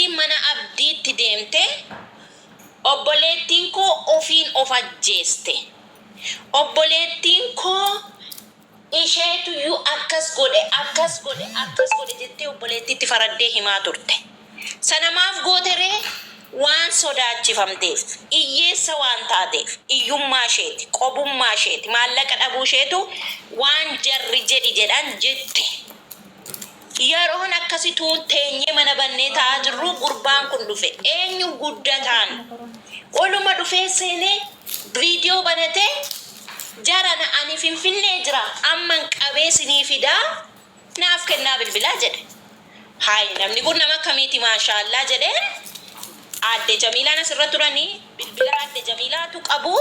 Obboleettiin mana Abdiitti deemtee, Obboleettiin koo ofiin of ajjeeste. Obboleettiin koo isheetuyyuu akkas godhe, akkas godhe, akkas godhe jettee obboleettiitti faraddee himaa turte. Sana maaf gooteree? Waan sodaachifamteef, iyyeessa waan taateef, iyyummaa isheeti, qobummaa isheeti, maallaqa dhabuu isheetu waan jarri jedhi jedhan jette. Yeroon akkasituu teenyee mana bannee taa'aa jirruu gurbaan kun dhufe. Eenyu? Guddataan. Oluma dhufee seenee viidiyoo banatee jarana ani Finfinnee jira amman qabee sinii fidaa naaf kennaa bilbilaa jedhe. Hayi namni kun nama akkamiiti maashaallaa jedheen aadde Jamiilaan asirra turanii bilbila aadde Jamiilaatu qabu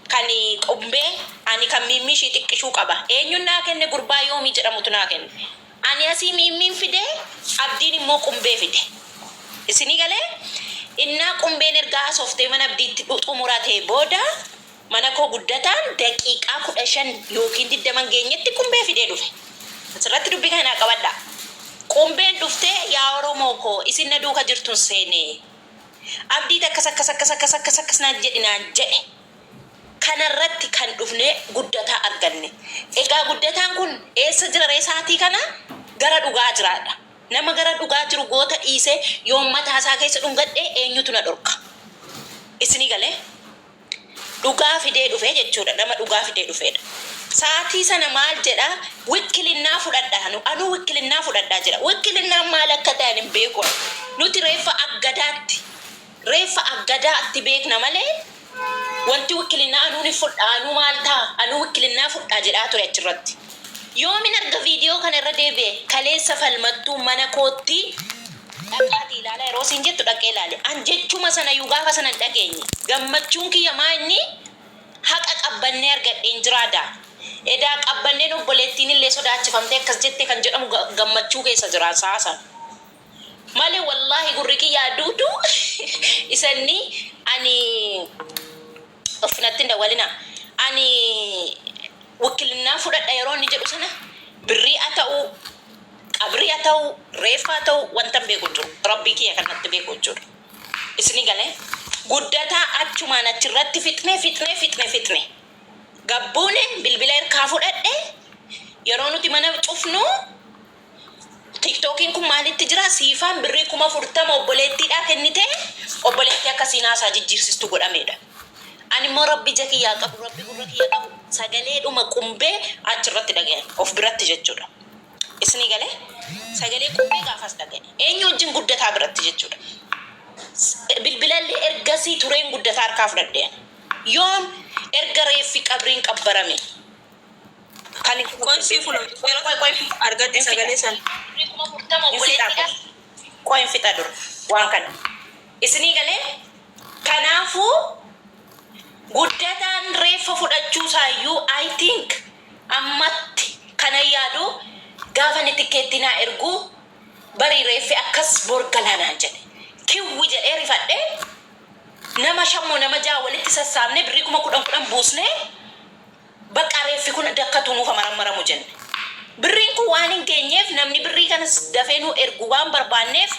kan qumbee ani kan miimmii ishii xiqqishuu qaba. Eenyuun naa kenne gurbaa yoomii jedhamutu naa kenne. Ani asii miimmiin fide abdiin immoo qumbee fide. Isinii galee innaa qumbeen erga haasoftee mana abdiitti xumuratee booda mana koo guddataan daqiiqaa 15 yookiin 20 hin geenyetti qumbee fidee dhufe. Asirratti dubbii kana naa qabadhaa. Qumbeen dhuftee yaa Oromoo koo isin na duuka jirtun seenee. Abdiit akkas akkas akkas akkas akkas akkas naan jedhi naan jedhe. Kanarratti kan dhufnee guddataa arganne. Egaa guddataan kun eessa jira ree saatii kana? Gara dhugaa jiraadha. Nama gara dhugaa jiru goota dhiisee yoon mataa isaa keessa dhungadhe eenyutu na dhorka? Isinii galee? Dhugaa fidee dhufe jechuudha. Nama dhugaa fidee dhufeedha. Saatii sana maal jedha? Wikkilinnaa fudhadha. Anu anuu wikkilinnaa fudhadhaa jedha. Wikkilinnaan maal akka ta'e ani hin beeku. ani. Nuti reeffa aggadaatti reeffa aggadaatti beekna malee wanti wikkilinnaa anuu ni fudha anuu maal ta'a anuu wikkilinnaa fudhaa jedhaa ture achirratti. Yoomin arga viidiyoo kana irra deebi'e kaleessa falmattuu mana kootti dhaqaatii ilaalaa yeroo siin jettu dhaqee ilaale. An jechuma sanayyuu gaafa sana hin dhageenye. Gammachuun kiyya maa inni haqa qabbannee argadheen jiraa daa. Edaa qabbanneen obboleettiin illee sodaachifamtee akkas jette kan jedhamu gammachuu keessa jiraan sa'a sana. Malee wallaahi gurri kiyya aduudu isanni ani of natti hin dawwalinaa. Ani wikkilinnaa fudhadha yeroo inni jedhu sana birrii haa ta'uu qabrii haa ta'uu reeffa haa ta'uu wanta hin beeku hin jiru. Rabbii kiyya kan natti beeku jechuudha. Isinii galee guddataa achumaan achirratti fixne fixne fixne fixne. Gabbuune bilbila irkaa fudhadhe yeroo nuti mana cufnu Tiktookiin kun maalitti jira? Siifaan birrii 40,000 obboleettiidhaa kennitee obboleettii akka isiin haasaa jijjiirsistu godhameedha. Ani immoo Rabbi ija kiyyaa qabu, Rabbi gurra kiyya qabu sagaleedhuma qumbee achirratti dhagayan of biratti jechuudha. Isinii galee? Sagalee qumbee gaafas dhagaye. Eenyu wajjin guddataa biratti jechuudha. Bilbilallee ergasii tureen guddataa harkaa fudhadhe. Yoom erga reeffi qabriin qabbarame. Kan Qoy sii fulo Qoy qoy argadhe hin fixa. sagalee san. Hin fixa qoy. Qoy hin fixa dura waan kana. Isinii galee kanaafuu guddataan reeffa fudhachuu isaayyuu I think ammatti kanan yaadu gaafa inni tikkeettii naa ergu barii reeffi akkas bor galaa naan jedhe. Kiwwi jedhee rifadhee nama shammoo nama ja'a walitti sassaabnee birrii 10,000 10 buusnee Baqqaa reeffi kun dakkatu nuuf ha marammaramu jenne. Birriin kun waan hin geenyeef namni birrii kanas dafee nuu ergu waan barbaanneef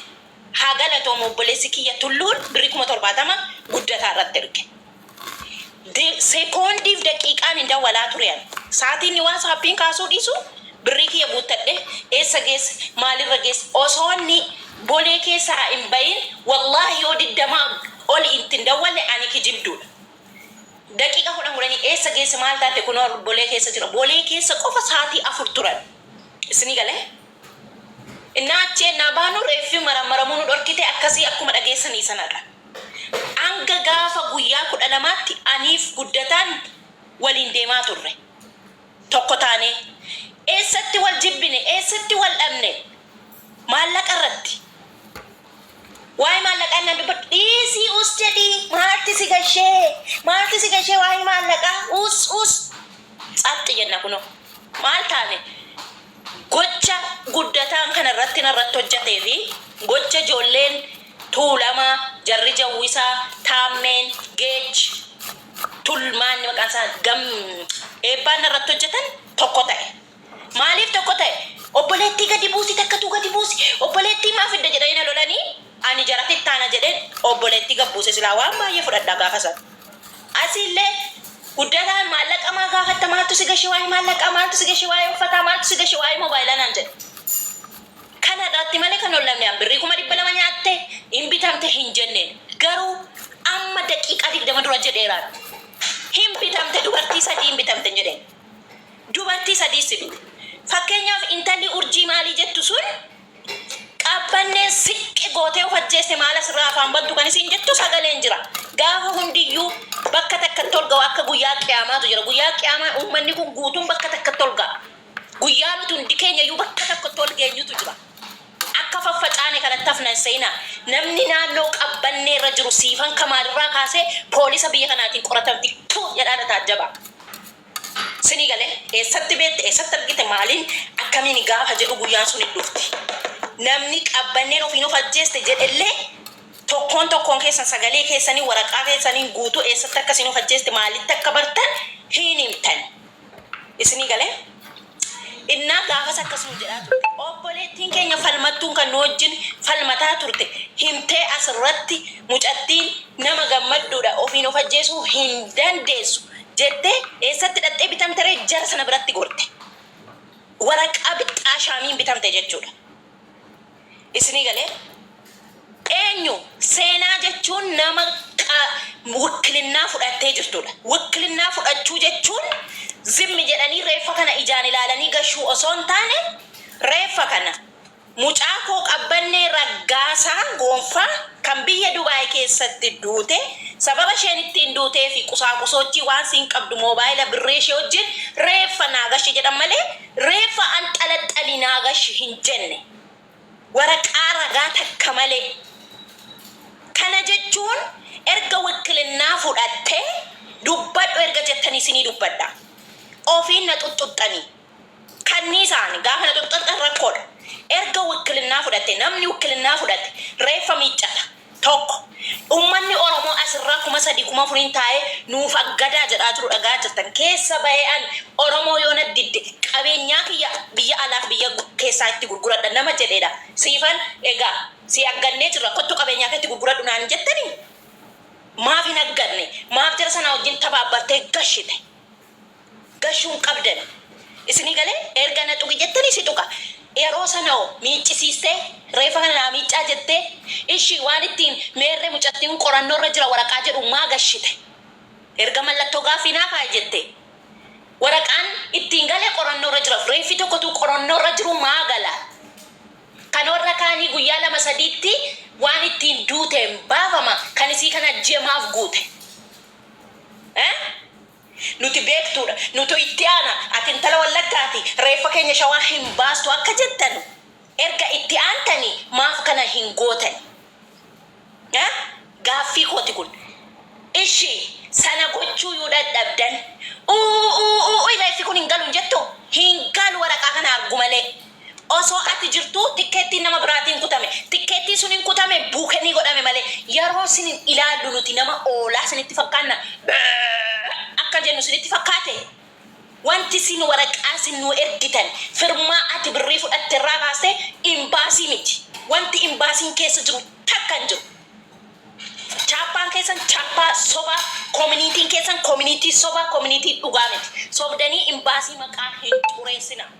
haa galatoomu obboleessi kiyya Tulluun birrii 70,000 guddataa irratti erge. De sekoondiif daqiiqaan hin dawwalaa ture ani. Saatii inni waasaappiin kaasuu dhiisu birrii kiyya guuttadhe eessa geesse maalirra geesse osoo inni Bolee keessaa hin bahin wallaahi yoo 20 oli itti hin dawwalle ani kijibduudha. Daqiiqa 10 kudhanii eessa geesse maal taate kunoo bolee keessa jira. Bolee keessa qofa saatii 4 turan. Isinii galee? Innaa achi ennaa baanu reeffi marammaramuu nu dhorkite akkasii akkuma dhageessanii sanadha. Hanga gaafa guyyaa 12tti aniif guddataan waliin deemaa turre. Tokko taanee. Eessatti wal jibbine? Eessatti wal dhabne? Maallaqa irratti. Waa'ee maallaqaa innaan dubbadhu dhiisii us jedhii maalti si gashee maalti si gashee waa'ee maallaqaa us us tsaxxi jenna kunoo maal taane gocha guddataan kana irratti narratti hojjatee fi gocha ijoolleen tuulamaa jarri jawwisaa taammeen geech tulmaanni maqaan isaa gam eebbaan narratti hojjetan tokko ta'e. Maaliif tokko ta'e? Obboleettii gadi buusi takkatuu gadi buusi. Obboleettii maa fidda jedhanii na lolanii. Obboleettii gabbuuse silaa waan baay'ee fudhadhaa gaafa sana. Asiillee guddataan maallaqa maa gaafatta maaltu si gashe waa'ee maallaqaa maaltu si gashe waa'ee uffataa maaltu si gashe waa'ee moobaayilaa naan jedhe. Kana irratti malee kan lollamne an birrii 200,000 nyaatte hin bitamte hin jenneen. Garuu amma daqiiqaa 20 dura jedheeraan. Hin bitamte dubartii sadii hin bitamte hin jedheen. Dubartii sadii si bite. Fakkeenyaaf intalli urjii maalii jettu sun Qabbanneen siqqi gootee of ajjeeste maal asirraa afaan bantu kan isiin jettu sagaleen jira. Gaafa hundiyyuu bakka takkatti ol ga'u akka guyyaa qiyaamaatu jira. Guyyaa qiyaamaa uummanni kun guutuun bakka takkatti ol ga'a. Guyyaa nuti hundi keenya iyyuu bakka tokkotti ol geenyutu jira. Akka faffacaane kanatti hafna hin se'inaa. Namni naannoo qabbannee irra jiru siifan kamaalirraa kaasee poolisa biyya kanaatiin qoratamti tu jedhaa na taajjabaa. Sinii galee? Eessatti beekte? Eessatti argite? Maaliin? Akkamiin gaafa jedhu guyyaan sun hin dhufti. Namni qabbanneen ofiin of ajjeeste jedhellee tokkoon tokkoon keessan sagalee keessanii waraqaa keessaniin guutuu eessatti akka isin of ajjeeste maalitti akka bartan hin himtan. Isinii galee? Innaa gaafas akkas nu jedhaa turte. Obboleettiin keenya falmattuun kan nu wajjin falmataa turte himtee asirratti mucattiin nama gammadduudha ofiin of ajjeesuu hin dandeessu jettee eessatti dhaqxee bitamteree jara sana biratti gorte. Waraqaa bixxaa shaamiin bitamte jechuudha. Isinii galee? Eenyu? Seenaa jechuun nama wikkilinnaa fudhattee jirtudha. Wikkilinnaa fudhachuu jechuun zimmi jedhanii reeffa kana ijaan ilaalanii gashuu osoo hin taane reeffa kana mucaa koo Qabbannee Raggaasaa Goonfaa kan biyya Dubaay keessatti duute sababa isheen ittiin duutee fi qusaaqusoochii waan siin qabdu moobaayila birrii ishee wajjin reeffa naa gashi jedhan malee reeffa anxalaxalii naa gashi hin jenne. Waraqaa ragaa takka malee. Kana jechuun erga wikkilinnaa fudhattee dubbadhu erga jettanii isinii dubbadha. Ofiin na xuxxuxxanii. Kanniisaan gaafa na xuxxuxxan rakkoodha. Erga wikkilinnaa fudhatte namni wikkilinnaa fudhate reeffa miiccata. Tokko, Ummanni Oromoo asirraa 3,000 4,000n taa'ee nuuf aggadaa jedhaa jiru dhaga'aa jirtan. Keessa bahee ani Oromoo yoo na didde qabeenyaa kiyya biyya alaaf biyya keessaa itti gurguradha nama jedheedha. Siifan egaa si aggannee jirra kottu qabeenyaa kee itti gurguradhu naan hin jettanii? Maaf hin agganne? Maaf jara sanaa wajjin tabaabbartee gashite? Gashuu hin qabdan. Isinii galee? Erga na tuqi jettanii si tuqa. Yeroo sana hoo miiccisiistee reeffa kana naa miiccaa jettee ishi waan ittiin meerre mucattiin kun qorannoo irra jira waraqaa jedhu maa gashite? Erga mallattoo gaaffii naa kaa'i jettee. Waraqaan ittiin gale qorannoo irra jira. Reeffi tokko utuu qorannoo irra jiruu maa gala? Kan warra kaanii guyyaa lama sadiitti waan ittiin duuteen baafama kan isii kana ji'a maaf guute? Eh? Nuti beektuudha. Nutu itti aana. Ati intala Wallaggaati. Reeffa keenya Shawaa hin baastu akka jettanu erga itti aantanii maaf kana hin gootani? Eh? Gaaffii kooti kun. Ishi sana gochuuyuu dadhabdan. Uu uu uu reeffi kun hin galu hin jettuu? Hin galu waraqaa kana argu malee. Osoo ati jirtuu tikkeettiin nama biraatiin kutame. Tikkeettiin sun hin kutame buukenii godhame malee. Yeroo sin hin ilaallu nuti nama oolaa sinitti fakkaanna Bee! Akka jennu sinitti fakkaate? Wanti sin waraqaa sin nuu ergitan firmaa ati birrii fudhatte irraa kaastee imbaasii miti. Wanti imbaasiin keessa jiru takka hin jiru. Chaappaan keessan chaappaa sobaa, koominiitiin keessan koominiitii sobaa, koominiitii dhugaa miti. Sobdanii imbaasii maqaa hin xureessinaa.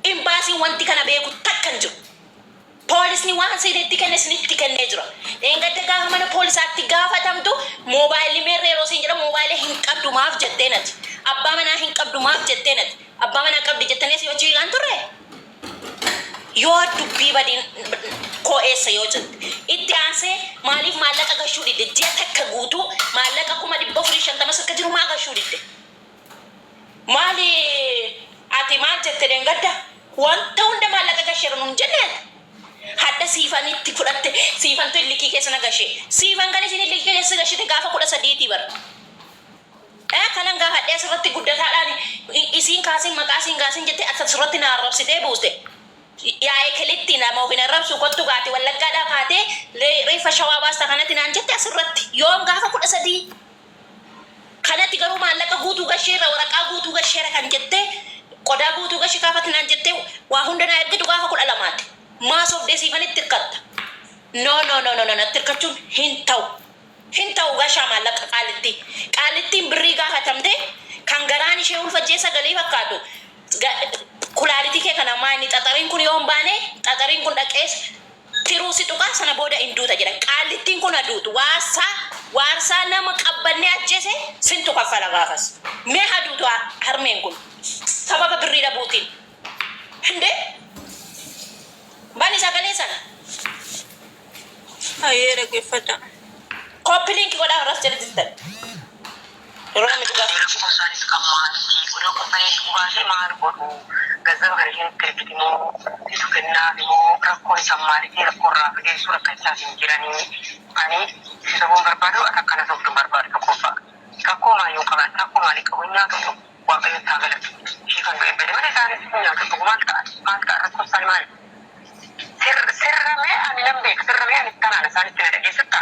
Imbaasiin wanti kana beeku takka hin jiru. Poolisni waan isinitti kenne isinitti kennee jira. Dheengadda gaafa mana poolisaatti gaafatamtu moobaayilli meerre yeroo siin jedhamu moobaayila hin qabdu maaf jetteen ati. Abbaa manaa hin qabdu maaf jetteen ati. Abbaa manaa qabdi jettanii asii hojii hiikaan turre? Yoo dubbii badiin koo eessa yoo jette. Itti aansee maaliif maallaqa gashuu didde? Ji'a takka guutuu maallaqa 450,000 sirka jiru maa gashuu didde? Maali ati maal jette dhengadda wanta hunda maallaqa gasheera nun jenne ati hadha siifanitti fudhatte siifantu illikii keessa na gashe siifan kan isin illikii keessa gashite gaafa 13ti bar eh kanan gaafadhe asirratti guddataadhaan isiin kaasin maqaa isiin kaasin jette ati asirratti na arrabsitee buuste yaa'ee kelitti nama of hin arrabsu kottu gaati wallaggaadhaa kaatee reeffa shawaa baasta kanatti naan jette asirratti yoom gaafa 13 Kanatti garuu maallaqa guutuu gasheerra, waraqaa guutuu gasheera kan jettee, qodaa guutuu gashi gaafati naan jettee waa hunda naa ergitu gaafa 12ti. Maa sobdee siifanitti hirkatta? No no no no no natti hirkachuun hin ta'u. Hin ta'u gashaa maallaqa qaalittii. Qaalittiin birrii gaafatamte kan garaan ishee ulfa ji'a sagalii fakkaatu kulaalitii kee kana maa inni xaxariin kun yoo hin baane xaxariin kun dhaqee tiruu si tuqa sana booda hin duuta jedhan. Qaallittiin kun ha duutu. Waarsaa waarsaa nama qabbannee ajjeese sintu kaffala gaafas. Mee ha duutu harmeen kun sababa birrii dhabuutiin. Hindee bani sagalee sana. Hayyee dhaggeeffadhaa. Copy link godhaa warra as jala jirtan. Yeroo namni dhugaa. Rakkoo isaanis kan maatii odoo qophaa'ee baasee maal godhu gazzaba kana isheen ergiti moo situ kennaafi moo rakkoon isaan maalitii rakkoo irraa fageessuu rakkachaa hin jiranii ani si sobuun barbaadu ati akkana sobduun barbaadu tokkoffaa rakkoo maayuu qaban rakkoo maalii qabu hin nyaatu waaqayyotti haa galatu ishii kan du'e bade malee isaanis hin nyaatu maal ta'a maal ta'a rakkoo isaanii maali sirramee ani nan beeka sirramee ani tanaan isaanitti na dhageessetta.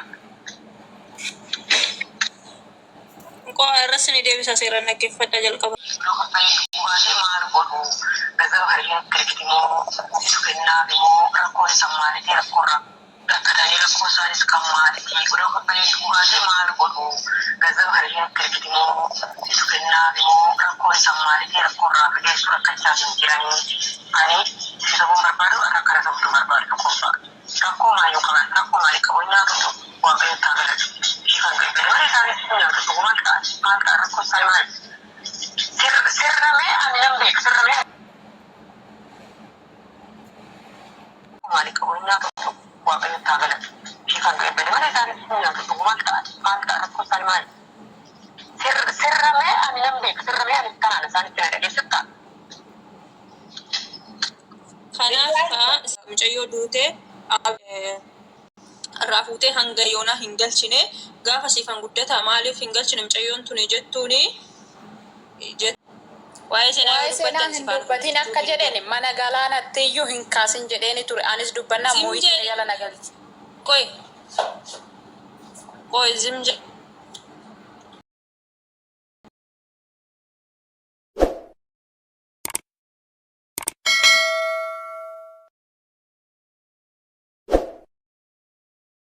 Qo'a irras ni deebisa seeraan dhaggeeffadha jalqaba. Baasee maal godhu gazzaba kana isheen ergiti moo situ kennaafi moo rakkoon isaan maalitii rakkoo irraa rakkatanii rakkoo isaanis kan maalitii odoo qophaa'ee baasee maal godhu gazzaba kana isheen ergiti moo situ kennaafi moo rakkoon isaan maalitii rakkoo irraa fageessuu rakkachaa hin jiranii ani si sobuun barbaadu ati akkana sobduun barbaadu tokkoffaa rakkoo maayuu qaban rakkoo maalii qabu hin nyaatu waaqayyotti haa galatu ishii kan du'e bade malee isaanis hin nyaatu maal ta'a maal ta'a rakkoo isaanii maali sirramee ani nan beeka sirramee maalii qabu hin nyaatu waaqayyotti haa galatu ishii kan du'e bade malee isaanis hin nyaatu maal ta'a maal ta'a rakkoo isaanii maali sirramee ani nan beeka sirramee ani tanaan isaanitti na dhageessetta. Kanaaf kaa mucayyoo duutee irraa fuutee hanga yoonaa hin galchine gaafa siifan guddataa maaliif hin galchine mucayyoon tuni jettuuni waa'ee seenaa yoo Waa'ee seenaa dubbattan hin sifaan dubbatin guddachuu akka hin jedheen mana galaanatti iyyuu hin kaasin jedheeni ture anis dubbannaan Zim moo'icha jedhi jala na galche. qoy qoy zim jedhi.